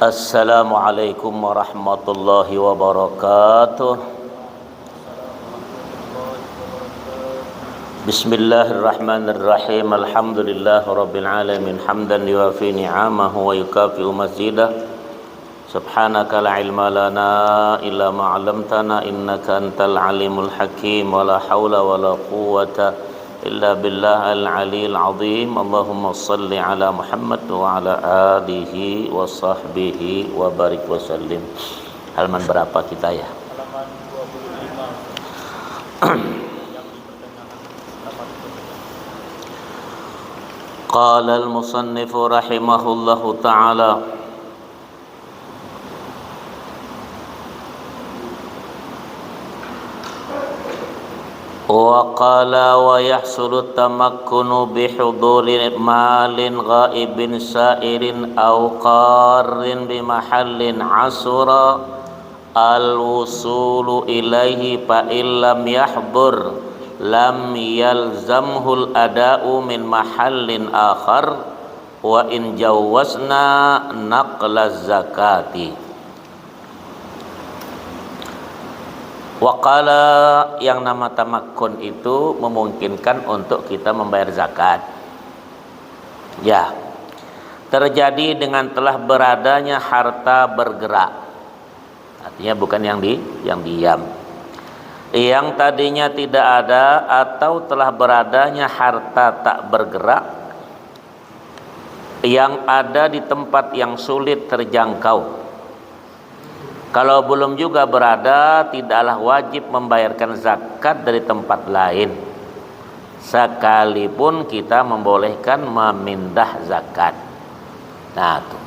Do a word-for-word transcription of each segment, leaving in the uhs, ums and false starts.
Assalamualaikum warahmatullahi wabarakatuh. Bismillahirrahmanirrahim. Alhamdulillahirabbil alamin. Hamdan yuwafi ni'amahu wa yukafi'u mazidah. Subhanaka la ilma lana illa ma 'allamtana innaka antal alimul hakim. Wa la haula wa la quwwata illa billahil aliyil azim. Allahumma salli ala Muhammad wa ala alihi wa sahbihi wa barik wa sallim. Halaman berapa kita ya? Halaman dua puluh lima. Yang di pertengahan halaman. Qala al-musannifu rahimahullahu ta'ala, wa qala wa yahsulu tamakkunu bihuduri malin ghaibin sa'irin aw qarrin bimahallin asura al-wusulu ilaihi, fa illam yahdur lam yalzamhul ada'u min mahallin akhar wa in jawwazna naqla zakati. Wa qala, yang nama tamakkun itu memungkinkan untuk kita membayar zakat. Ya, terjadi dengan telah beradanya harta bergerak. Artinya bukan yang di yang diam. Yang tadinya tidak ada atau telah beradanya harta tak bergerak yang ada di tempat yang sulit terjangkau. Kalau belum juga berada, tidaklah wajib membayarkan zakat dari tempat lain, sekalipun kita membolehkan memindah zakat. Nah, tuh.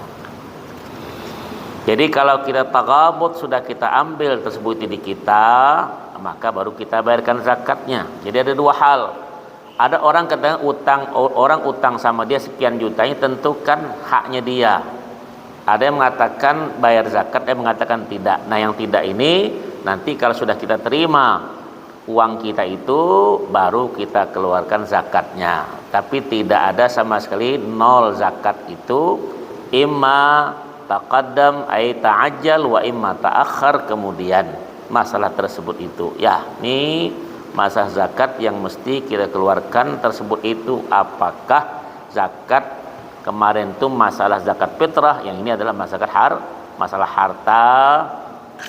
Jadi kalau kita tagabut sudah kita ambil tersebut di kita, maka baru kita bayarkan zakatnya. Jadi ada dua hal. Ada orang katanya utang, orang utang sama dia sekian juta, ini tentukan haknya dia. Ada yang mengatakan bayar zakat, ada yang mengatakan tidak. Nah, yang tidak ini nanti kalau sudah kita terima uang kita itu, baru kita keluarkan zakatnya. Tapi tidak ada sama sekali nol zakat itu, imma taqaddam ay ta'ajjal wa imma ta'akhkhar, kemudian masalah tersebut itu. Ya, ini masalah zakat yang mesti kita keluarkan tersebut itu, apakah zakat kemarin tu masalah zakat fitrah, yang ini adalah masalah har masalah harta,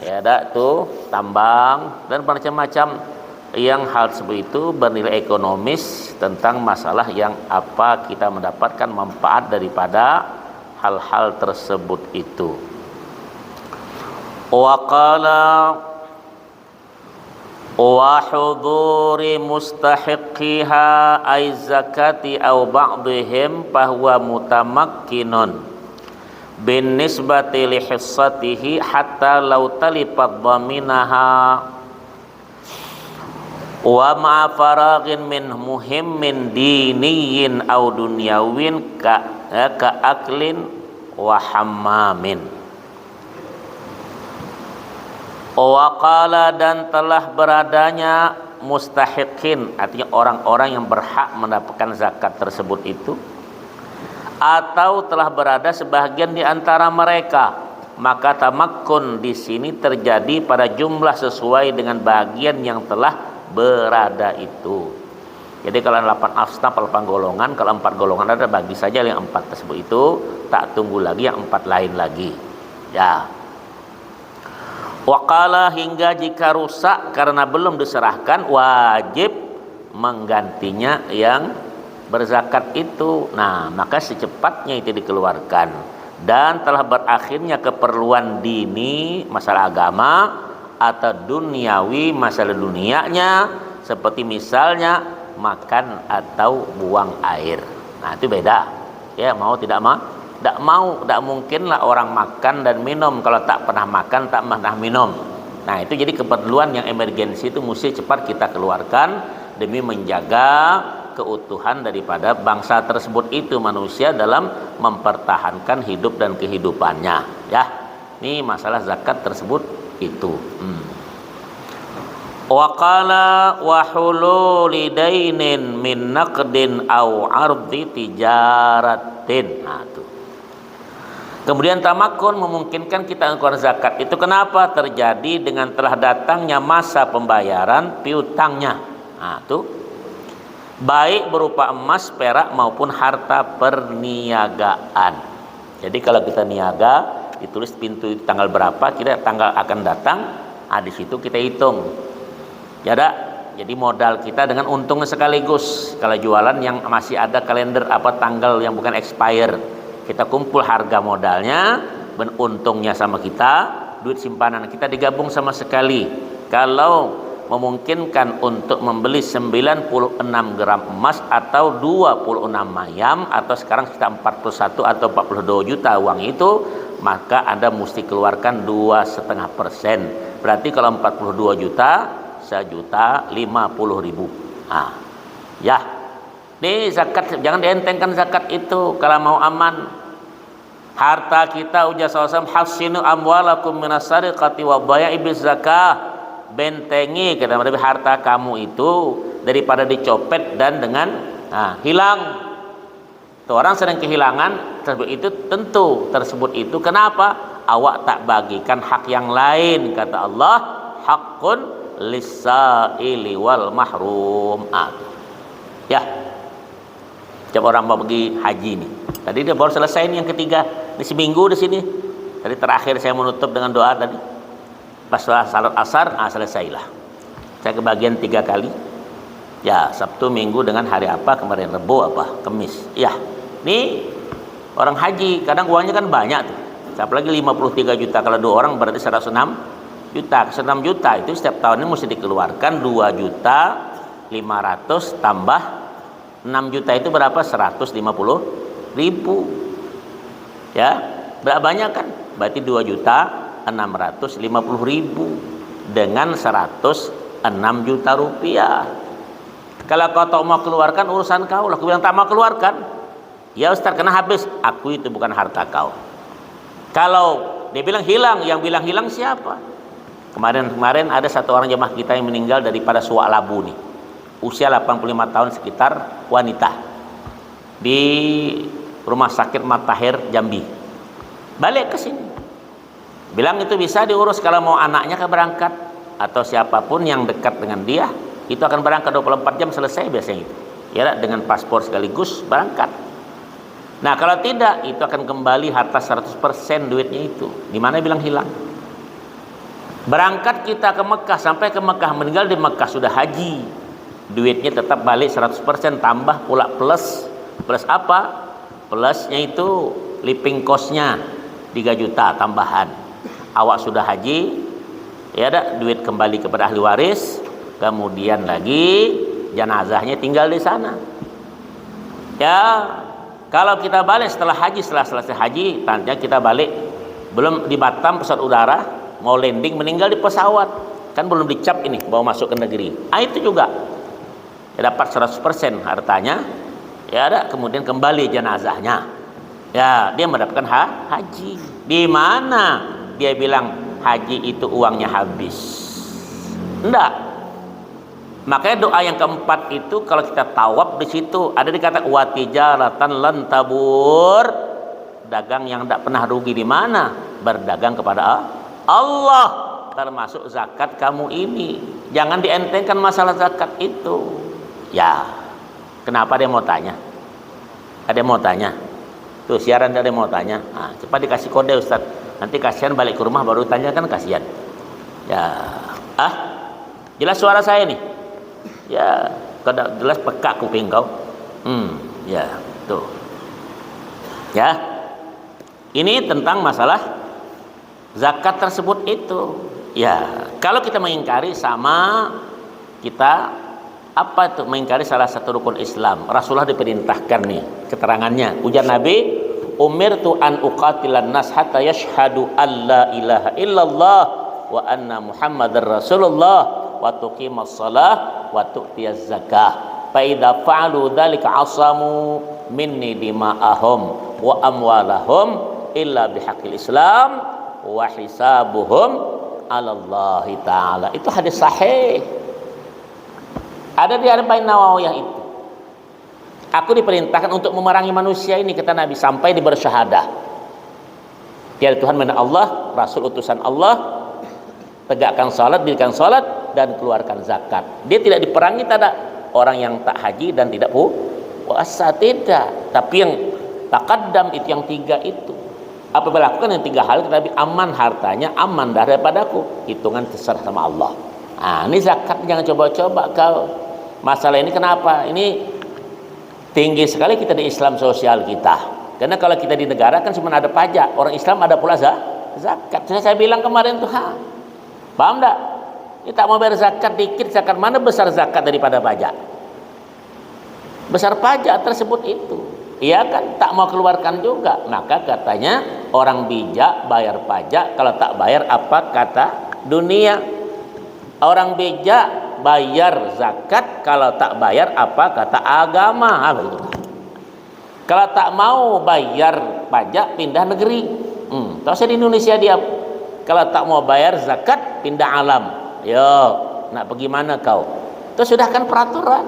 ya, ada tuh tambang dan macam-macam. Yang hal tersebut itu bernilai ekonomis tentang masalah yang apa kita mendapatkan manfaat daripada hal-hal tersebut itu. Wa qala wa huduri mustahiqqiha ay zakati aw ba'dihim fahuwa mutamakkinun bin nisbati li hissatihi hatta law talifat dhaminaha wa ma'a faraghin min muhimmin diniyin aw dunyawin ka, ka aklin wa hammamin. Wa qala, dan telah beradanya mustahiqin, artinya orang-orang yang berhak mendapatkan zakat tersebut itu, atau telah berada sebahagian di antara mereka, maka tamakkun di sini terjadi pada jumlah sesuai dengan bahagian yang telah berada itu. Jadi kalau delapan asnaf, delapan golongan, kalau empat golongan ada, bagi saja yang empat tersebut itu, tak tunggu lagi yang empat lain lagi. Ya. Wa qala, hingga jika rusak karena belum diserahkan, wajib menggantinya yang berzakat itu. Nah, maka secepatnya itu dikeluarkan. Dan telah berakhirnya keperluan dini, masalah agama, atau duniawi, masalah dunianya, seperti misalnya makan atau buang air. Nah, itu beda. Ya, mau tidak ma-, tidak mau, tidak mungkinlah orang makan dan minum kalau tak pernah makan, tak pernah minum. Nah, itu jadi keperluan yang emergensi itu mesti cepat kita keluarkan demi menjaga keutuhan daripada bangsa tersebut itu, manusia dalam mempertahankan hidup dan kehidupannya. Ya, ini masalah zakat tersebut itu. Hmm. Wa qala wa hululi dainin min naqdin au ardi tijaratin. Nah, tuh. Kemudian tamakun memungkinkan kita mengeluarkan zakat itu kenapa? Terjadi dengan telah datangnya masa pembayaran piutangnya. Nah, tuh. Baik berupa emas, perak maupun harta perniagaan. Jadi kalau kita niaga, ditulis pintu tanggal berapa, kita tanggal akan datang, nah, di situ kita hitung. Ya dak? Jadi modal kita dengan untung sekaligus. Kalau jualan yang masih ada kalender apa tanggal yang bukan expire, kita kumpul harga modalnya, ben untungnya sama kita, duit simpanan kita digabung sama sekali. Kalau memungkinkan untuk membeli sembilan puluh enam gram emas atau dua puluh enam mayam, atau sekarang kita empat puluh satu atau empat puluh dua juta uang itu, maka Anda mesti keluarkan dua setengah persen. Berarti kalau empat puluh dua juta, sejuta lima puluh ribu. Nah, ya. Ini zakat, jangan dientengkan zakat itu kalau mau aman. Harta kita, ujar Rasulullah, "Hassinu amwalakum minas sariqati wa baya'i bis zakah." Bentengi, kata Nabi, harta kamu itu daripada dicopet dan dengan, nah, hilang. Tuh, orang sering kehilangan tersebut itu, tentu tersebut itu. Kenapa? Awak tak bagikan hak yang lain, kata Allah, "Hakun lisa wal mahrum." Ah, ya. Macam orang mau pergi haji nih. Tadi dia baru selesai nih yang ketiga. Ini seminggu di sini. Tadi terakhir saya menutup dengan doa tadi. Pas salat asar, ah, selesailah. Saya kebagian tiga kali. Ya, Sabtu, Minggu dengan hari apa kemarin? Rebo apa? Kemis. Ya, ini orang haji. Kadang uangnya kan banyak tuh. Apalagi lima puluh tiga juta. Kalau dua orang berarti seratus enam juta. Seratus enam juta itu setiap tahunnya mesti dikeluarkan dua juta lima ratus tambah enam juta itu berapa? Seratus lima puluh ribu. Ya, berapa banyak kan? Berarti dua juta enam ratus lima puluh ribu dengan seratus enam juta rupiah. Kalau kau tak mau keluarkan, urusan kau lah. Aku bilang tak mau keluarkan. Ya Ustaz, kena habis. Aku itu bukan harta kau. Kalau dia bilang hilang, yang bilang hilang siapa? Kemarin-kemarin ada satu orang jemaah kita yang meninggal daripada Suak Labu nih. Usia delapan puluh lima tahun, sekitar wanita. Di Rumah Sakit Matahir Jambi. Balik ke sini. Bilang itu bisa diurus kalau mau anaknya ke berangkat atau siapapun yang dekat dengan dia, itu akan berangkat dua puluh empat jam selesai biasanya itu. Ya, dengan paspor sekaligus berangkat. Nah, kalau tidak, itu akan kembali harta seratus persen duitnya itu. Di mana bilang hilang? Berangkat kita ke Mekah, sampai ke Mekah, meninggal di Mekah sudah haji. Duitnya tetap balik seratus persen, tambah pula plus. Plus apa? Plusnya itu living cost-nya tiga juta tambahan. Awak sudah haji, ya dak, duit kembali kepada ahli waris, kemudian lagi jenazahnya tinggal di sana. Ya, kalau kita balik setelah haji, setelah selesai haji, tanya kita balik, belum di Batam pesawat udara, mau landing, meninggal di pesawat, kan belum dicap ini, bawa masuk ke negeri. Ah, itu juga. Ya, dapat seratus persen hartanya, ya ada, kemudian kembali jenazahnya. Ya, dia mendapatkan ha-, haji. Di mana dia bilang haji itu uangnya habis? Enggak. Makanya doa yang keempat itu kalau kita tawaf di situ ada dikata, "Wa tijaratan lan tabur." Dagang yang tidak pernah rugi di mana? Berdagang kepada Allah, termasuk zakat kamu ini. Jangan dientengkan masalah zakat itu. Ya, kenapa dia mau tanya? Ada yang mau tanya? Tuh, siaran ada yang mau tanya. Nah, cepat dikasih kode, Ustaz. Nanti kasihan balik ke rumah baru tanya, kan kasihan. Ya. Ah, jelas suara saya nih? Ya, kada jelas, peka kuping kau. Hmm, ya, tuh. Ya. Ini tentang masalah zakat tersebut itu. Ya, kalau kita mengingkari, sama kita, apa itu, mengingkari salah satu rukun Islam. Rasulullah diperintahkan nih keterangannya. Ujar Nabi, "Umirtu an uqatilan nas hatta yashhadu an la ilaha illallah wa anna Muhammadar Rasulullah wa tuqimas salah wa tu'tiyaz zakah. Fa idza fa'alu dzalika asamu minni dima'ahum wa amwalahum illa bihaqqil Islam wa hisabuhum 'alallahi ta'ala." Itu hadis sahih. Ada di Arba'in Nawawiyah itu. "Aku diperintahkan untuk memerangi manusia ini," kata Nabi, "sampai dia bersyahadah." Ya Tuhan mana Allah, Rasul utusan Allah, tegakkan salat, dirikan salat, dan keluarkan zakat. Dia tidak diperangi tada orang yang tak haji dan tidak pu-, puasa, tidak. Tapi yang taqaddam itu, yang tiga itu. Apabila lakukan yang tiga hal, tetapi aman hartanya, aman dah daripadaku. Hitungan terserah sama Allah. Ah, ini zakat jangan coba-coba kau. Masalah ini kenapa? Ini tinggi sekali kita di Islam sosial kita. Karena kalau kita di negara kan cuma ada pajak, orang Islam ada pula za-, zakat. Sudah saya bilang kemarin tuh, ha. Paham tak? Ini tak mau bayar zakat dikit, zakat mana besar zakat daripada pajak? Besar pajak tersebut itu. Iya kan? Tak mau keluarkan juga. Maka katanya orang bijak bayar pajak, kalau tak bayar apa kata dunia? Orang bijak bayar zakat, kalau tak bayar apa kata agama? Ah, begitu. Kalau tak mau bayar pajak, pindah negeri. Hmm, tak usah di Indonesia diam. Kalau tak mau bayar zakat, pindah alam. Yo, nak pergi mana kau? Itu sudah kan peraturan.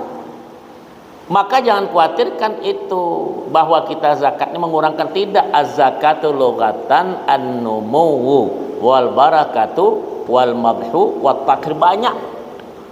Maka jangan khawatirkan itu, bahwa kita zakat ini mengurangkan. Tidak. Az-zakatu lughatan an-numuwu wal barakatu wal madhu wat takhir. Banyak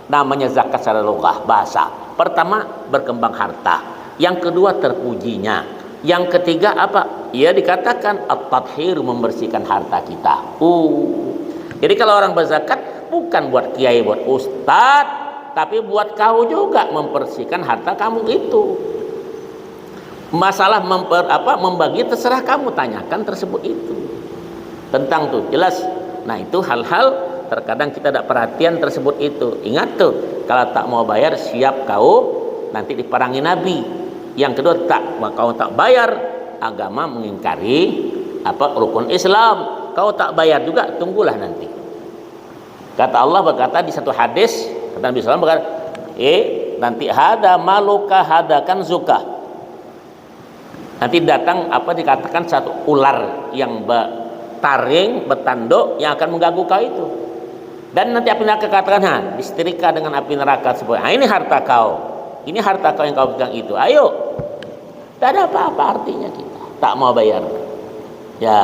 namanya zakat secara lughah, bahasa. Pertama, berkembang harta. Yang kedua, terpujinya. Yang ketiga apa? Ya, dikatakan at-tathhir, membersihkan harta kita. Uh. Jadi kalau orang berzakat bukan buat kiai, buat ustad, tapi buat kau juga membersihkan harta kamu itu. Masalah memper-, apa, membagi terserah kamu, tanyakan tersebut itu. Tentang tuh, jelas. Nah, itu hal-hal terkadang kita tidak perhatian tersebut itu. Ingat tuh, kalau tak mau bayar, siap kau nanti diperangi Nabi. Yang kedua, tak, kau tak bayar, agama mengingkari apa, rukun Islam. Kau tak bayar juga, tunggulah nanti. Kata Allah berkata di satu hadis, kata Nabi sallallahu alaihi wasallam berkata, eh, nanti hada maluka, hada kanzuka. Nanti datang apa dikatakan satu ular yang betaring, betanduk, yang akan mengganggu kau itu. Dan nanti api neraka katakan, ha, disetrika dengan api neraka sebuah. Ah, ini harta kau. Ini harta kau yang kau pegang itu. Ayo. Tidak ada apa-apa artinya kita. Tak mau bayar. Ya,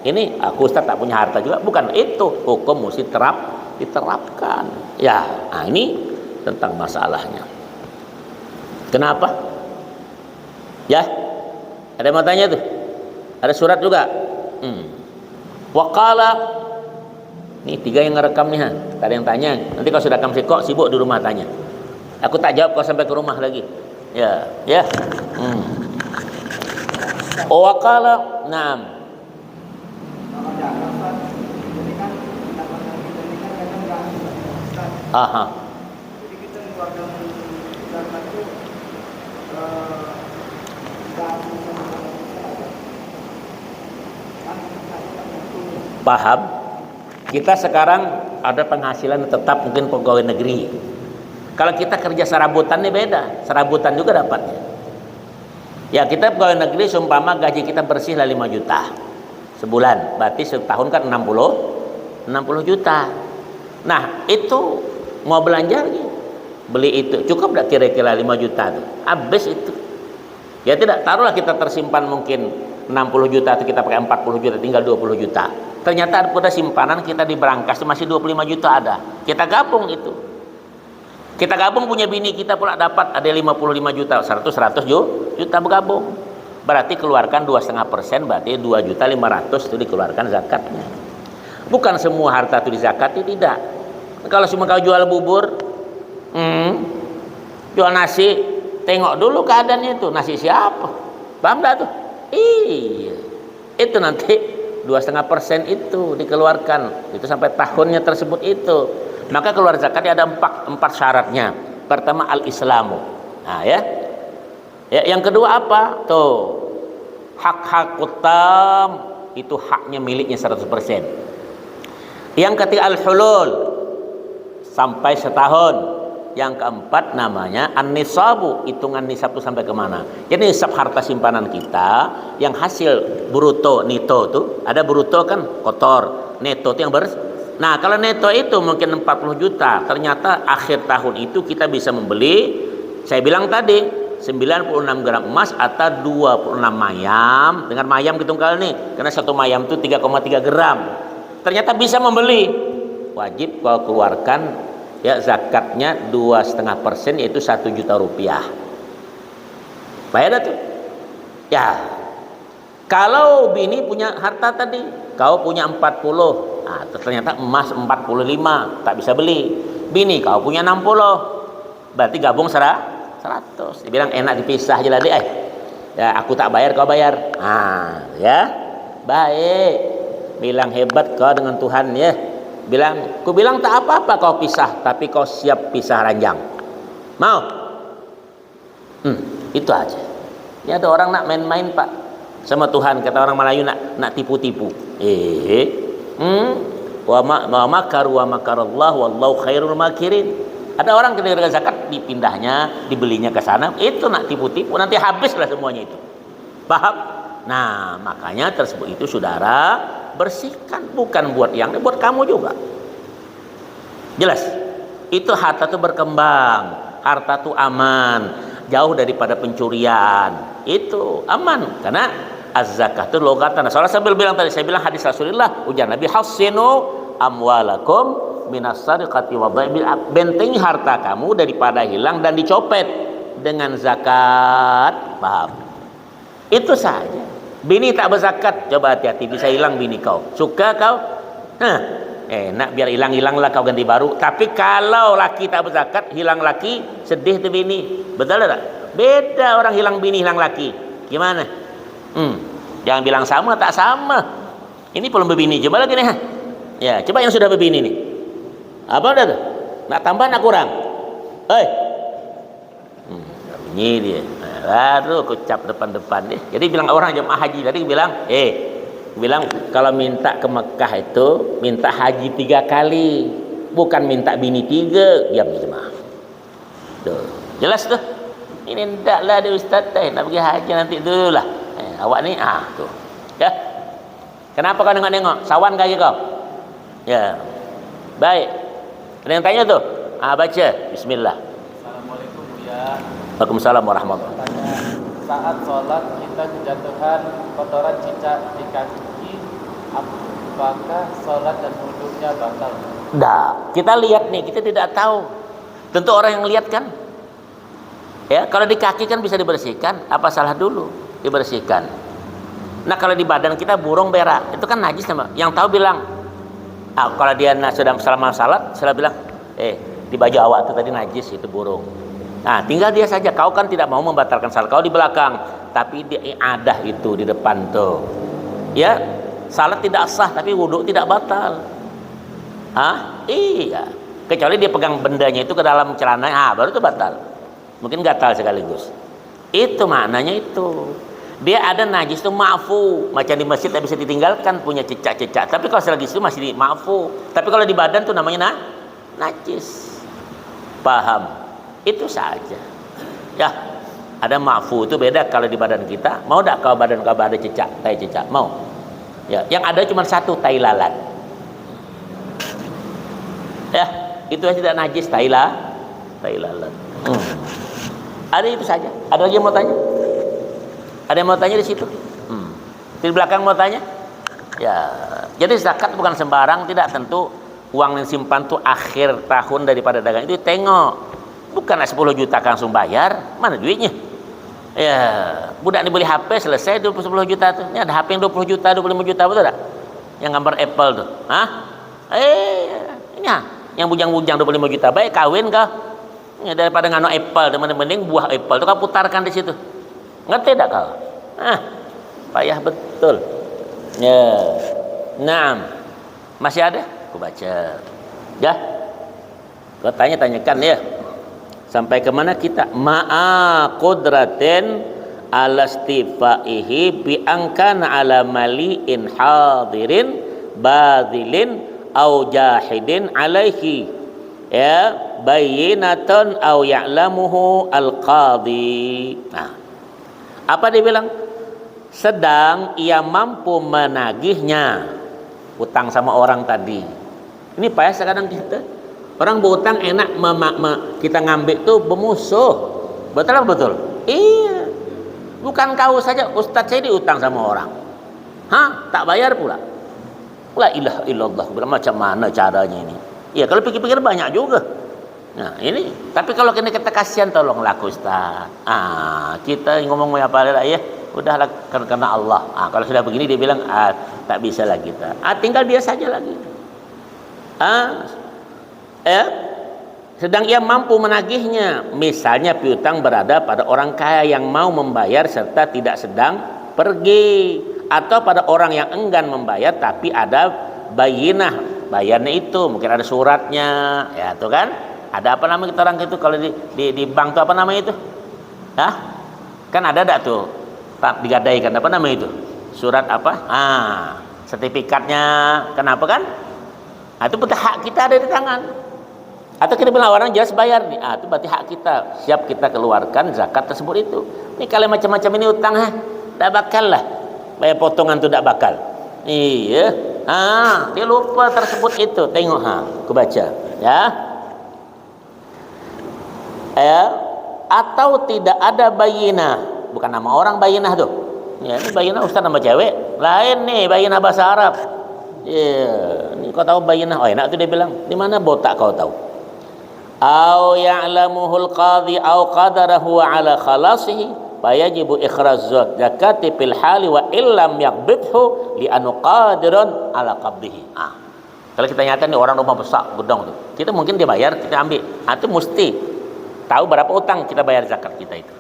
ini aku ustaz tak punya harta juga. Bukan itu. Hukum mesti terap, diterapkan. Ya, nah ini tentang masalahnya. Kenapa? Ya, ada yang mau tanya tuh? Ada surat juga? Hmm. Waqala. Nih, tiga yang ngerekam nih, ha. Tak ada yang tanya. Nanti kalau sudah rekam sikok, sibuk di rumah tanya. Aku tak jawab kau sampai ke rumah lagi. Ya, ya. Hmm. Waqala, naam. Aha. Paham? Kita sekarang ada penghasilan tetap mungkin pegawai negeri. Kalau kita kerja serabutan nih beda, serabutan juga dapatnya. Ya, kita pegawai negeri seumpama gaji kita bersih lah lima juta sebulan, berarti setahun kan enam puluh, enam puluh juta. Nah, itu mau belanja lagi. Beli itu, cukup tidak kira-kira lima juta tuh? Habis itu. Ya tidak, taruhlah kita tersimpan mungkin enam puluh juta atau kita pakai empat puluh juta, tinggal dua puluh juta. Ternyata ada simpanan kita di berangkas itu masih dua puluh lima juta ada. Kita gabung itu. Kita gabung punya bini kita pula dapat ada lima puluh lima juta, seratus, seratus ju-, juta bergabung. Berarti keluarkan dua setengah persen, berarti dua juta lima ratus itu dikeluarkan zakatnya. Bukan semua harta itu dizakati, tidak. Kalau cuma kau jual bubur, hmm, jual nasi, tengok dulu keadaannya itu, nasi siapa? Paham tak tuh? Iya. Itu nanti dua setengah persen itu dikeluarkan, itu sampai tahunnya tersebut itu. Maka keluar zakatnya ada empat, empat syaratnya. Pertama, al-islamu. Nah, ya. Ya, yang kedua apa? Tuh. Hak-hak utam itu haknya miliknya seratus persen. Yang ketiga, al-hulul, sampai setahun. Yang keempat namanya an-nisabu, hitungan nisab itu sampai kemana. Jadi nisab harta simpanan kita yang hasil bruto, neto tuh, ada bruto kan kotor, neto itu yang beres. Nah, kalau neto itu mungkin empat puluh juta, ternyata akhir tahun itu kita bisa membeli, saya bilang tadi, sembilan puluh enam gram emas atau dua puluh enam mayam. Dengar mayam, hitungkan nih, karena satu mayam itu tiga koma tiga gram. Ternyata bisa membeli. Wajib kau keluarkan, ya, zakatnya dua setengah persen, yaitu satu juta rupiah. Bayar dah tuh. Ya. Kalau bini punya harta tadi, kau punya empat puluh, nah, ternyata emas empat puluh lima, tak bisa beli. Bini kau punya enam puluh, berarti gabung sera-, seratus. Dibilang, "Enak dipisah aja lah, Dek, eh. Ya, aku tak bayar, kau bayar." Nah, ya. Baik. Bilang, "Hebat kau dengan Tuhan, ya." Bilang, "Ku bilang tak apa-apa kau pisah, tapi kau siap pisah ranjang." Mau? Hmm, itu aja. Ini ada orang nak main-main, Pak, sama Tuhan, kata orang Melayu, nak, nak tipu-tipu. Eh, hmm, wa ma-, wa makaru wa makarallah wallahu khairul makirin. Ada orang ketika zakat dipindahnya, dibelinya ke sana, itu nak tipu-tipu, nanti habislah semuanya itu. Paham? Nah, makanya tersebut itu, saudara, bersihkan, bukan buat yang, buat kamu juga. Jelas? Itu harta tuh berkembang, harta tuh aman, jauh daripada pencurian. Itu aman karena az-zakah itu logatan. Nah, soalnya sambil bilang tadi, saya bilang hadis Rasulullah, ujar Nabi, "Hassinu amwalakum minas sariqati wa dhaibil ab-," bentengi harta kamu daripada hilang dan dicopet dengan zakat. Paham? Itu saja. Bini tak berzakat, coba hati-hati, bisa hilang bini kau. Suka kau? Nah, enak, biar hilang-hilang lah, kau ganti baru. Tapi kalau laki tak berzakat, hilang laki, sedih tuh bini. Betul tak? Beda orang hilang bini, hilang laki. Gimana? Hmm. Jangan bilang sama, tak sama. Ini belum berbini, coba lagi nih, ha? Ya, coba yang sudah berbini nih. Apa udah tuh? Nak tambah, nak kurang? Hei. Hmm, ini dia. Nah, baru kucap depan-depan deh. Jadi bilang orang jemaah haji tadi, bilang, "Eh," bilang, "kalau minta ke Mekah itu, minta haji tiga kali. Bukan minta bini tiga." Diam jemaah. Tuh, jelas tuh. Ini ndak lah, ada ustaz teh, nak pergi haji nanti dulu lah. Eh, awak ni, ah, tuh. Ya. Kenapa kau nengok-nengok? Sawan kaki kau? Ya. Baik. Ada yang tanya tuh? Ah, baca. Bismillah. Assalamualaikum, Buya. Waalaikumsalam warahmatullahi. Tanya, saat sholat kita kejatuhan kotoran cicak di kaki, apakah sholat dan wudhunya batal? Ndak. Kita lihat nih, kita tidak tahu. Tentu orang yang lihat kan. Ya, kalau di kaki kan bisa dibersihkan, apa salah dulu dibersihkan? Nah, kalau di badan kita burung berak, itu kan najis nama. Yang tahu bilang, ah, kalau dia na-, sudah selama salat, sudah bilang, "Eh, di baju awak tuh tadi najis itu burung." Nah, tinggal dia saja. Kau kan tidak mau membatalkan salat kau di belakang, tapi di i'adah itu di depan tuh. Ya, salat tidak sah, tapi wudhu tidak batal. Hah? Iya. Kecuali dia pegang bendanya itu ke dalam celana, ah, baru itu batal. Mungkin gatal sekaligus. Itu maknanya itu. Dia ada najis itu ma'fu. Macam di masjid tak bisa ditinggalkan, punya cicak-cicak. Tapi kalau selagi itu masih di-, ma'fu. Tapi kalau di badan tuh namanya na-, najis. Paham? Itu saja. Ya. Ada ma'fu itu beda kalau di badan kita. Mau tak kau badan kau ada cicak, tai cicak? Mau? Ya, yang ada cuma satu, tai lalat. Ya, itu aja tidak najis, tai la-, tai lalat. Hmm. Ada itu saja. Ada lagi yang mau tanya? Ada yang mau tanya di situ? Hmm. Di belakang mau tanya? Ya, jadi zakat bukan sembarang, tidak tentu uang yang simpan tuh akhir tahun daripada dagang itu tengok. Bukan sepuluh juta langsung bayar, mana duitnya? Ya, budak ini beli H P selesai dua puluh, sepuluh juta tuh. Ini ada H P yang dua puluh juta, dua puluh lima juta, betul tak? Yang gambar Apple tuh. Hah? Eh, ini ah, yang bujang-bujang dua puluh lima juta. Baik kawin kah? Ya, daripada nganu Apple tuh, mending, mending buah Apple tuh kau putarkan di situ. Ngerti tak kau? Ah, payah betul. Ya. Naam. Masih ada? Aku baca. Ya. Kau tanya-tanyakan ya. Sampai ke mana kita? Ma'a qudratin ala istifaihi bi angkana ala mali'in hadirin badilin au jahidin alaihi. Ya, bayyinatan au ya'lamuhu al-qadhi. Nah, apa dia bilang? Sedang ia mampu menagihnya utang sama orang tadi. Ini payah sekadang kita. Orang berutang enak mema-, me-, kita ngambil tuh bermusuh. Betul apa betul? Iya. Bukan kau saja, ustadz saya diutang sama orang. Hah? Tak bayar pula. La ilaha illallah. Macam mana caranya ini? Ya, kalau pikir-pikir banyak juga. Nah, ini, tapi kalau kena kita kasihan, tolonglah aku, ustaz. Ah, kita ngomong apa lah ya, udahlah, karena Allah. Ah, kalau sudah begini dia bilang, ah, tak bisa lagi kita. Ah, tinggal biasa aja lagi. Ah, ya. Sedang ia mampu menagihnya, misalnya piutang berada pada orang kaya yang mau membayar serta tidak sedang pergi, atau pada orang yang enggan membayar tapi ada bayinah bayarnya itu, mungkin ada suratnya, ya tuh kan. Ada apa nama kita orang itu kalau di, di, di bank tuh apa nama itu? Hah? Kan ada dak tuh, tak digadaikan, apa nama itu? Surat apa? Ah, sertifikatnya. Kenapa kan? Nah, itu berarti hak kita ada di tangan. Atau kita bilang orang jelas bayar nih, ah, itu berarti hak kita, siap kita keluarkan zakat tersebut itu. Ini kalau macam-macam ini utang, ha, dak bakal lah. Bayar potongan tuh dak bakal. Iya. Ah, dia lupa tersebut itu. Tengok, ha, aku baca, ya. Ya, atau tidak ada bayinah. Bukan nama orang bayinah tuh. Ya, ini bayinah ustaz nama cewek. Lain nih bayinah bahasa Arab. Ya, ini kau tahu bayinah? Oh, enak tuh dia bilang. Di mana botak kau tahu? Au ya'lamuhul qadhi au qadarahu ala khalasihi, fayajibu ikhraj zakati fil hali wa illam yaqbidhu li anu qadirun ala qabdihi. Ah. Kalau kita nyata nih orang rumah besar, gedong tuh. Kita mungkin dia bayar, kita ambil. Ah, itu mesti tahu berapa utang kita bayar zakat kita itu.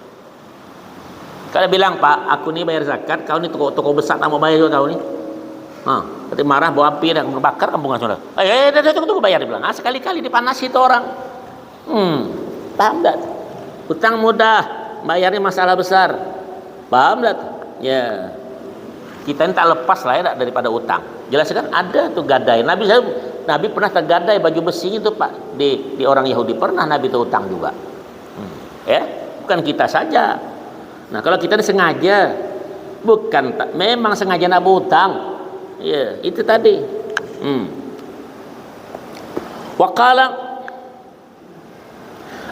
Kalau bilang, "Pak, aku nih bayar zakat, kau nih toko, toko besar tak mau bayar juga kau nih." Nah, nanti marah, bawa api, dan bakar kampung sudah. "Eh, eh, eh, tunggu, tunggu, bayar," dia bilang. Ah, sekali-kali dipanasi itu orang. Hmm, paham tak? Utang mudah, bayarnya masalah besar. Paham tak? Ya. Kita ini tak lepas lah ya daripada utang. Jelas kan ada tuh gadai. Nabi saya, Nabi pernah tergadai baju besinya tuh, Pak, di, di orang Yahudi. Pernah Nabi itu utang juga. Hmm. Ya, bukan kita saja. Nah, kalau kita disengaja, bukan tak, memang sengaja nak berutang. Ya, itu tadi. Hmm. Wakala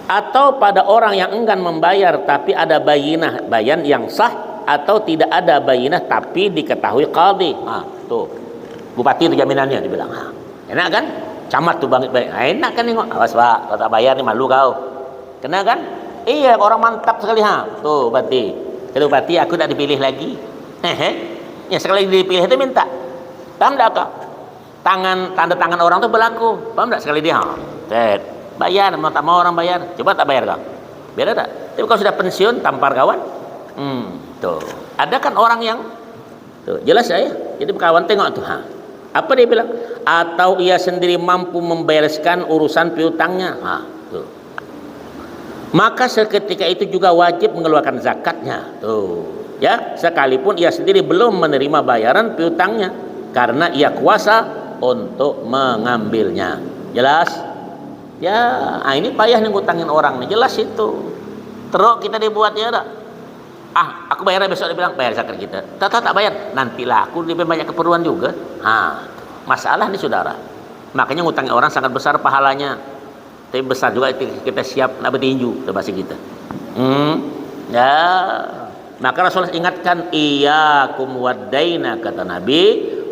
atau pada orang yang enggan membayar tapi ada bayinah, bayan yang sah, atau tidak ada bayinah tapi diketahui qadhi. Ha, tuh. Bupati itu jaminannya dibilang. Ha. Enak kan? Camat tuh bangit baik. Ha, enak kan nengok. Awas, Pak, kalau tak bayar nih malu kau. Kena kan? Iya, orang mantap sekali ha. Tuh, bupati. Kalau bupati aku tak dipilih lagi. Hehe. Ya sekali dipilih itu minta. Paham tak kau? Tangan, tanda tangan orang tuh berlaku. Paham tak sekali dia? Ha, tet. Bayar, mau tak mau orang bayar. Coba tak bayar kau. Beda tak? Tapi kalau sudah pensiun, tampar kawan. Hmm, tuh. Ada kan orang yang tuh, jelas ya? Jadi kawan tengok tuh, ha. Apa dia bilang? Atau ia sendiri mampu membereskan urusan piutangnya. Ha, tuh. Maka seketika itu juga wajib mengeluarkan zakatnya. Tuh, ya, sekalipun ia sendiri belum menerima bayaran piutangnya karena ia kuasa untuk mengambilnya. Jelas? Ya, ah, ini payah nih ngutangin orang nih, jelas itu. Teruk kita dibuat ya dak? Ah, aku bayar besok, dia bilang, "Bayar zakat kita." Tata tak bayar, "Nantilah, aku lebih banyak keperluan juga." Ha, masalah nih saudara. Makanya ngutangi orang sangat besar pahalanya. Tapi besar juga kita siap nak bertinju, udah pasti kita. Hmm. Ya. Maka Rasulullah ingatkan, "Iyyakum waddaina," kata Nabi,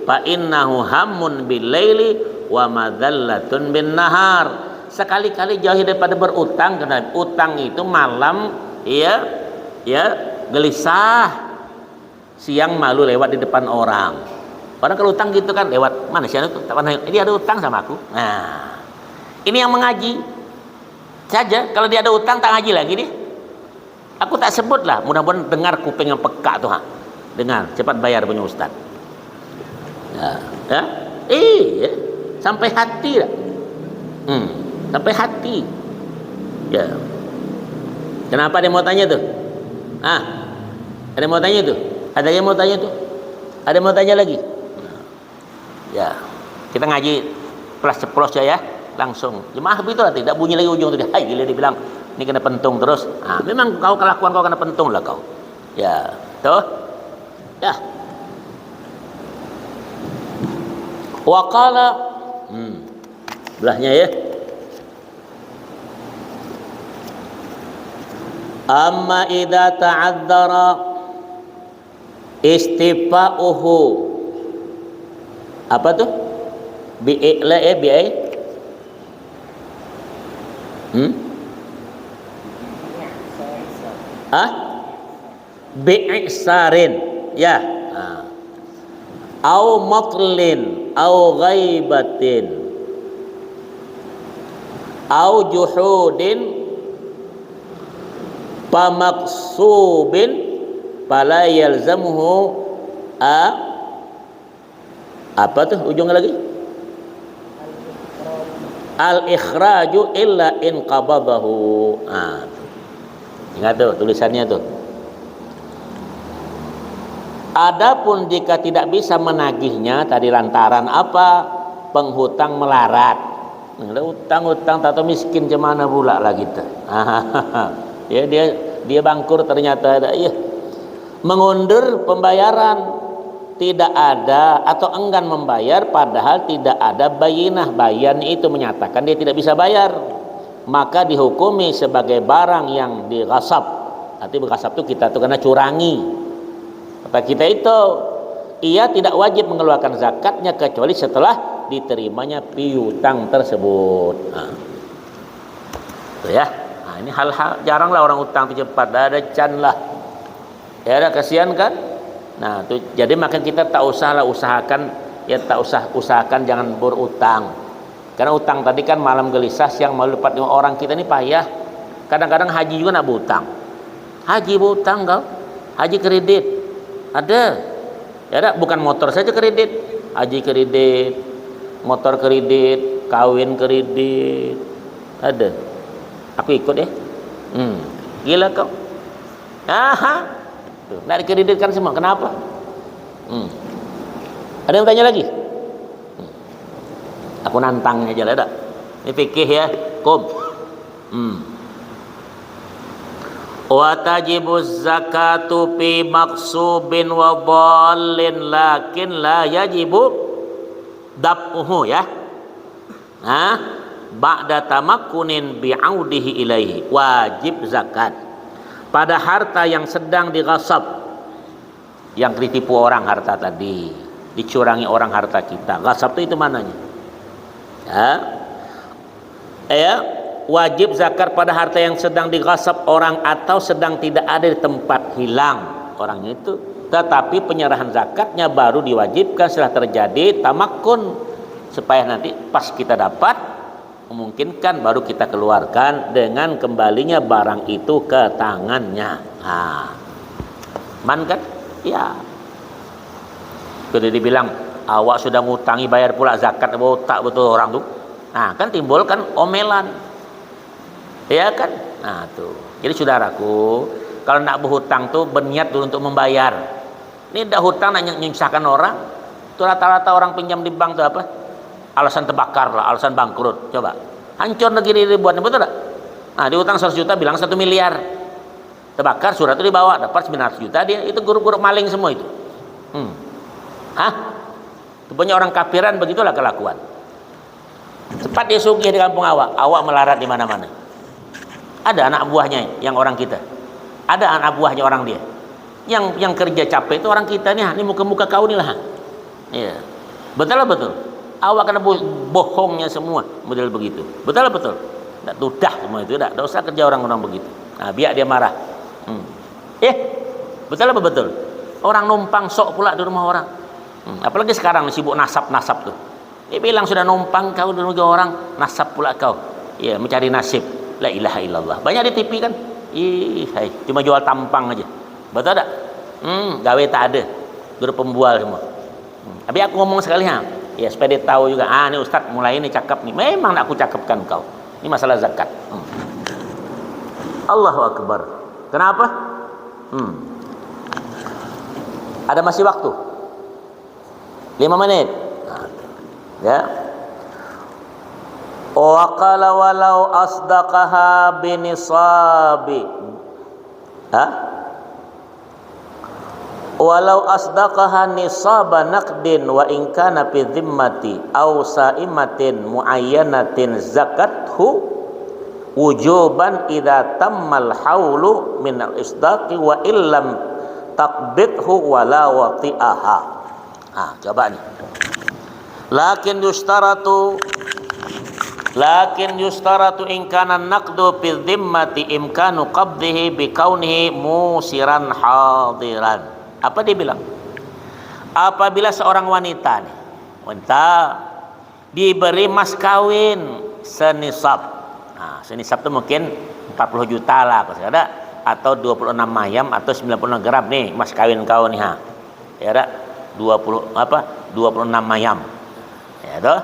"fa innahu hammun bil laili wa madallatun bin nahar." Sekali-kali jauhi daripada berutang, karena utang itu malam, ya, ya, gelisah, siang malu lewat di depan orang. Orang kalau utang gitu kan, lewat, "Mana sih anu tuh? Tak pernah, ini ada utang sama aku." Nah, ini yang mengaji saja. Kalau dia ada utang, tak ngaji lagi nih. Aku tak sebut lah, mudah-mudahan dengar kuping yang peka tuh, ha. Dengar, cepat bayar punya ustaz. Ya, ya. Iya, sampai hati lah. Hmm, sampai hati. Ya. Kenapa dia mau tanya tuh? Ah, ada yang mau tanya tuh? Ada yang mau tanya tuh? Ada yang mau tanya lagi? Ya, kita ngaji plus ceplos ya, ya, langsung. Jemaah begitu lah, tidak bunyi lagi ujung tadi. Hai, gila dibilang, ini kena pentung terus. Ah, memang kau kelakuan kau kena pentung lah kau. Ya, tuh. Ya. Wakala, hmm, belahnya ya. Amma idza ta'adzara istifa'uhu. Apa tuh? Bi'la eh bi'ai. Hmm? Hah? Bi'sarin. Ya. Nah. Au matlin, au ghaibatin, au juhudin, pamaksubin, fala yalzamuhu a apa tuh ujungnya lagi? Al ikhraju illa in qabadahu. Nah, ingat tuh tulisannya tuh. Adapun jika tidak bisa menagihnya tadi lantaran apa? Penghutang melarat. Ada utang-utang atau miskin cemana pula lagi tuh. Ya, dia dia bangkrut ternyata ada. Iya. Mengundur pembayaran, tidak ada atau enggan membayar padahal tidak ada bayinah, bayan itu menyatakan dia tidak bisa bayar, maka dihukumi sebagai barang yang dighasab. Arti berghasab itu kita tuh kena curangi. Kata kita itu, ia tidak wajib mengeluarkan zakatnya kecuali setelah diterimanya piutang tersebut. Nah, itu ya. Nah, ini hal-hal jarang lah orang utang tuh cepat, dah ada can lah. Ya ada kasihan kan? Nah, tuh jadi maka kita tak usahlah usahakan, ya tak usah usahakan jangan berutang. Karena utang tadi kan malam gelisah, siang malu dapat lima orang, kita ini payah. Kadang-kadang haji juga nak berutang. Haji berutang kau, haji kredit. Ada. Ya ada, bukan motor saja kredit. Haji kredit, motor kredit, kawin kredit. Ada. Aku ikut ya. Hmm. Gila kau. Aha. Tuh, nak dikreditkan semua. Kenapa? Hmm. Ada yang tanya lagi? Hmm. Aku nantang aja lah dah. Ini fikih ya, kum. Hmm. Wa tajibu zakatu fi maksubin wa dhallin lakin la yajibu daf'uhu ya. Nah, ba'da tamakkunin bi'audihi ilaihi. Wajib zakat pada harta yang sedang dighasab, yang ditipu orang harta tadi, dicurangi orang harta kita. Ghasab itu itu mananya? Ya. Ya, wajib zakat pada harta yang sedang dighasab orang atau sedang tidak ada di tempat, hilang orangnya itu. Tetapi penyerahan zakatnya baru diwajibkan setelah terjadi tamakkun, supaya nanti pas kita dapat, memungkinkan, baru kita keluarkan dengan kembalinya barang itu ke tangannya. Nah, man kan? Ya. Sudah dibilang, awak sudah ngutangi, bayar pula zakat, botak betul orang tu. Nah, kan timbul kan omelan. Ya kan? Nah, tuh. Jadi saudaraku, kalau nak berhutang tuh berniat dulu untuk membayar. Ini ndak hutang nak nying-, nyingsakan orang. Tuh rata-rata orang pinjam di bank tuh apa? Alasan terbakar lah, alasan bangkrut. Coba. Hancur negeri dibuatnya, betul tak? Nah, diutang seratus juta bilang satu miliar. Terbakar, surat itu dibawa, dapat sembilan ratus juta dia. Itu grup-grup maling semua itu. Hmm. Hah? Rupanya orang kafiran begitulah kelakuan. Cepat dia sugih di kampung awak, awak melarat di mana-mana. Ada anak buahnya yang orang kita. Ada anak buahnya orang dia. Yang yang kerja capek itu orang kita nih, ini muka-muka kau nih lah. Iya. Betul lah betul. Awak kena bo- bohongnya semua model begitu. Betul lah betul. Tak tudah semua itu, tak, tak usah kerja orang-orang begitu. Nah, biar dia marah. Hmm. Eh, betul apa betul? Orang numpang sok pula di rumah orang. Hmm. Apalagi sekarang sibuk nasab-nasab tuh. Dia bilang sudah numpang kau di rumah orang, nasab pula kau. Ya, mencari nasib. La ilaha illallah. Banyak di T V kan? Ih, hai, cuma jual tampang aja. Betul tak? Hmm, gawe tak ada. Guru pembual semua. Hmm. Tapi aku ngomong sekali ha. Ya, supaya dia tahu juga. Ah, ini ustaz mulai ini cakap nih. Memang nak aku cakapkan kau. Ini masalah zakat. Hmm. Allahu Akbar. Kenapa? Hmm. Ada masih waktu. Lima menit. Ya. Wa qala walau asdaqaha binisabi. Ha? Walau asdaqaha nisaba naqdin wa in kana fi dhimmati aw saimatin muayyanatin zakathu wujuban idza tammal haulu min al-isdaqi wa illam taqbidhu wala wati'aha. Nah, coba nih. Lakin yustaratu lakin yustaratu in kana naqdu fi dhimmati imkanu qabdihi bi kaunihi musiran hadiran. Apa dia bilang? Apabila seorang wanita nih, wanita diberi mas kawin senisab. Nah, senisab tuh mungkin empat puluh juta lah, kalau ada, atau dua puluh enam mayam atau sembilan puluh enam gram nih mas kawin kau nih ha. Ya ada dua puluh apa? dua puluh enam mayam. Ya toh?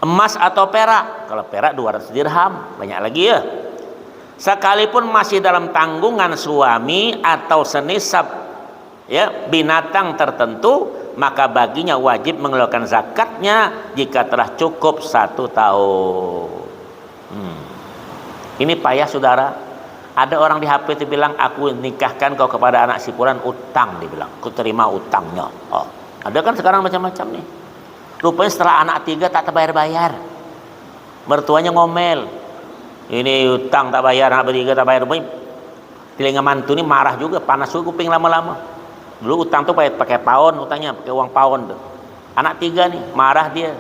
Emas atau perak. Kalau perak dua ratus dirham, banyak lagi ya. Sekalipun masih dalam tanggungan suami atau senisab ya binatang tertentu, maka baginya wajib mengeluarkan zakatnya jika telah cukup satu tahun. Hmm. Ini payah saudara. Ada orang di H P itu bilang, "Aku nikahkan kau kepada anak si Pulan, utang," dibilang. "Aku terima utangnya." Oh, ada kan sekarang macam-macam nih. Rupanya setelah anak tiga tak terbayar-bayar. Mertuanya ngomel. "Ini utang tak bayar, anak tiga tak bayar." Rupanya telinga mantu ni marah juga, panas juga kuping lama-lama. Dulu utang tuh pakai, pakai paon utangnya, pakai uang paon tuh. Anak tiga nih, marah dia.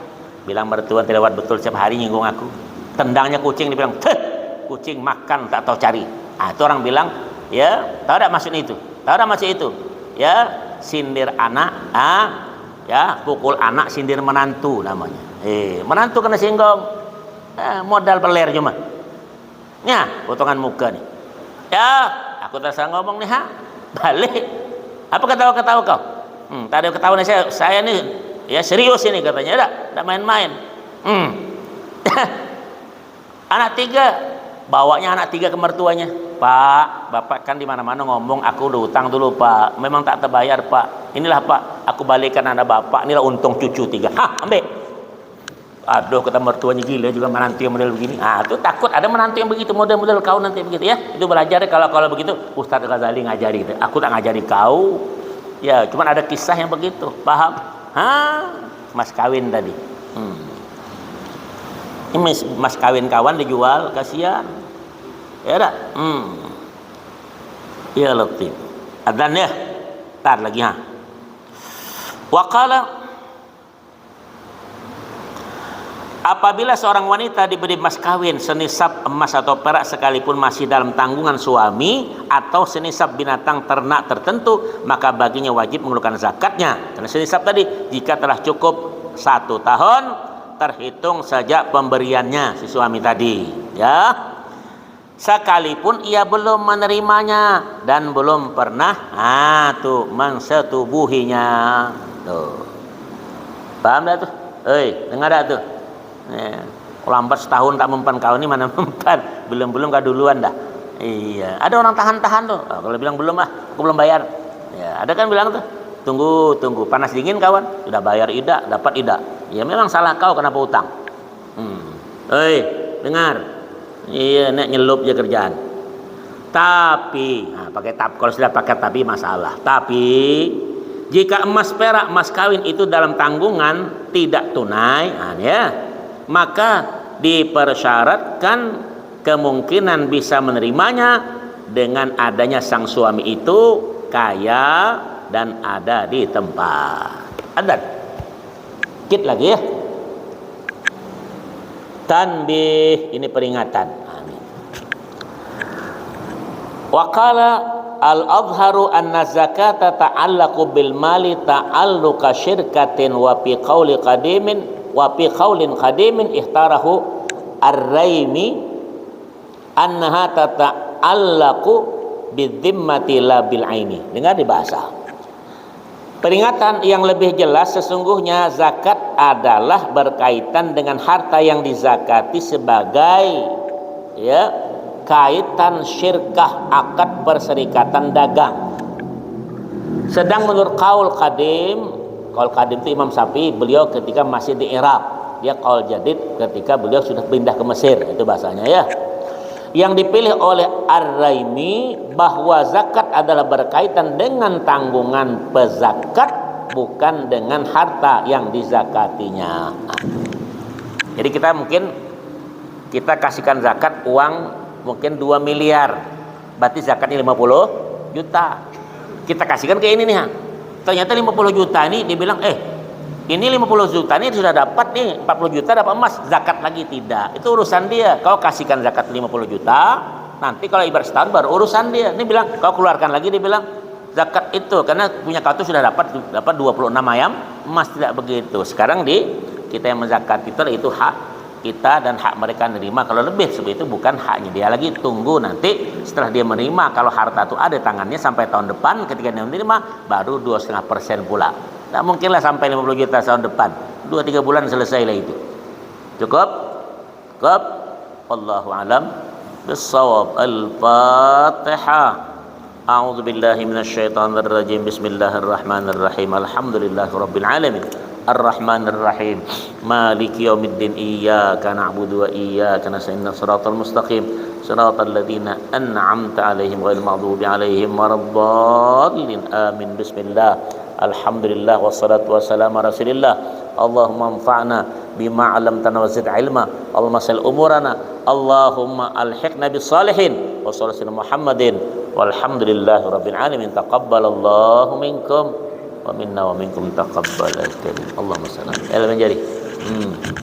Bilang mertua, "Tidak lewat betul, setiap hari nyinggung aku." Tendangnya kucing, dibilang, "Teh, kucing makan tak tahu cari." Nah, itu orang bilang, ya, tahu tak maksudnya itu? Tahu tak maksud itu? Ya, sindir anak, ah, ya, pukul anak, sindir menantu namanya. Eh, menantu kena singgong. Eh, modal peler cuma. Nya, potongan muka nih. Ya, aku terasa ngomong nih ha. Balik. Apa ketawa-ketawa kau? Hmm, tak ada ketawa nih saya, saya nih ya serius ini katanya. Ada, tak main-main. Hmm. Anak tiga, bawanya anak tiga ke mertuanya. "Pak, bapak kan di mana-mana ngomong aku udah utang dulu pak. Memang tak terbayar pak. Inilah pak, aku balikan anak bapak. Inilah untung cucu tiga." Hah, ambil. Aduh, kata mertuanya, "Gila juga menantu yang model begini." Ah, itu takut ada menantu yang begitu, model-model kau nanti begitu ya. Itu belajar ya, kalau kalau begitu Ustadz Ghazali ngajari gitu. Aku tak ngajari kau. Ya, cuman ada kisah yang begitu. Paham? Hah? Mas kawin tadi. Hmm. Ini mas, mas kawin kawan dijual, kasihan. Ya dah. Hmm. Ya Latif. Adan ya. Tar lagi ha. Wakala Apabila seorang wanita diberi mas kawin senisab emas atau perak sekalipun masih dalam tanggungan suami atau senisab binatang ternak tertentu, maka baginya wajib mengeluarkan zakatnya. Karena senisab tadi, jika telah cukup satu tahun terhitung sejak pemberiannya si suami tadi, ya. Sekalipun ia belum menerimanya dan belum pernah, ah, tu, mensetubuhinya. Tu. Paham dah tu? Hei, dengar dah tu? Ya. Lambat setahun tak mempan kau ni mana mempan. Belum-belum kau duluan dah. Iya, ada orang tahan-tahan tu. Ah, kalau bilang belum ah, aku belum bayar. Ya, ada kan bilang tu, "Tunggu, tunggu, panas dingin kawan. Sudah bayar idak, dapat idak." Ya memang salah kau kenapa utang. Hmm. Hei, dengar. Iya, nek nyelup je kerjaan. Tapi, nah, pakai tap, kalau sudah pakai tapi masalah. Tapi jika emas perak mas kawin itu dalam tanggungan tidak tunai, nah, ya, maka dipersyaratkan kemungkinan bisa menerimanya dengan adanya sang suami itu kaya dan ada di tempat. Adat. Dikit lagi ya. Tanbih, ini peringatan. Amin. Wakala al-azharu anna zakata ta'allaku bil mali ta'alluka syirkatin wa fi qawli qadimin wa fi qawlin qadimin ihtarahu ar-raimi annaha tata'allaku bidzimmati la bil aini. Dengar di bahasa. Peringatan yang lebih jelas, sesungguhnya zakat adalah berkaitan dengan harta yang dizakati sebagai, ya, kaitan syirkah, akad perserikatan dagang. Sedang menurut kaul kadim, kaul kadim itu Imam Syafi'i, beliau ketika masih di Irak, dia kaul jadid ketika beliau sudah pindah ke Mesir, itu bahasanya ya. Yang dipilih oleh Ar-Raimi bahwa zakat adalah berkaitan dengan tanggungan pezakat, bukan dengan harta yang dizakatinya. Jadi kita mungkin Kita kasihkan zakat uang mungkin dua miliar, berarti zakatnya lima puluh juta. Kita kasihkan ke ini nih, ha. Ternyata lima puluh juta ini, dia bilang, "Eh, ini lima puluh juta ini sudah dapat nih, empat puluh juta dapat emas, zakat lagi tidak. Itu urusan dia. Kau kasihkan zakat lima puluh juta, nanti kalau ibarat setahun baru urusan dia." Ini bilang, "Kau keluarkan lagi," dia bilang, "zakat itu, karena punya kau tuh sudah dapat, dapat dua puluh enam ayam emas." Tidak begitu. Sekarang di kita yang menzakat, itu, itu hak kita dan hak mereka nerima. Kalau lebih seperti itu, bukan haknya dia lagi. Tunggu nanti setelah dia menerima, kalau harta itu ada di tangannya sampai tahun depan, ketika dia menerima, baru dua setengah persen pula. Tidak mungkinlah sampai lima puluh juta tahun depan. Dua tiga bulan selesailah itu. Cukup? Cukup? Wallahu alam bissawab. Al-Fatihah. أعوذ بالله من الشيطان الرجيم. بسم الله الرحمن الرحيم. الحمد لله رب العالمين. الرحمن الرحيم. مالك يوم الدين. إياك نعبد وإياك نستعين. الصراط المستقيم. صراط الذين أنعمت عليهم غير المغضوب عليهم ولا الضالين. آمين. بسم الله. الحمد لله والصلاة والسلام على رسول الله. اللهم انفعنا بما علمتنا وزد علما. اللهم سهل أمورنا. اللهم ألحقنا بالصالحين. وصلى سيدنا محمد. والحمد لله رب العالمين. تقبل الله منكم ومنا ومنكم تقبل كريم. اللهم صل على. Eh, lain jadi. Hmm.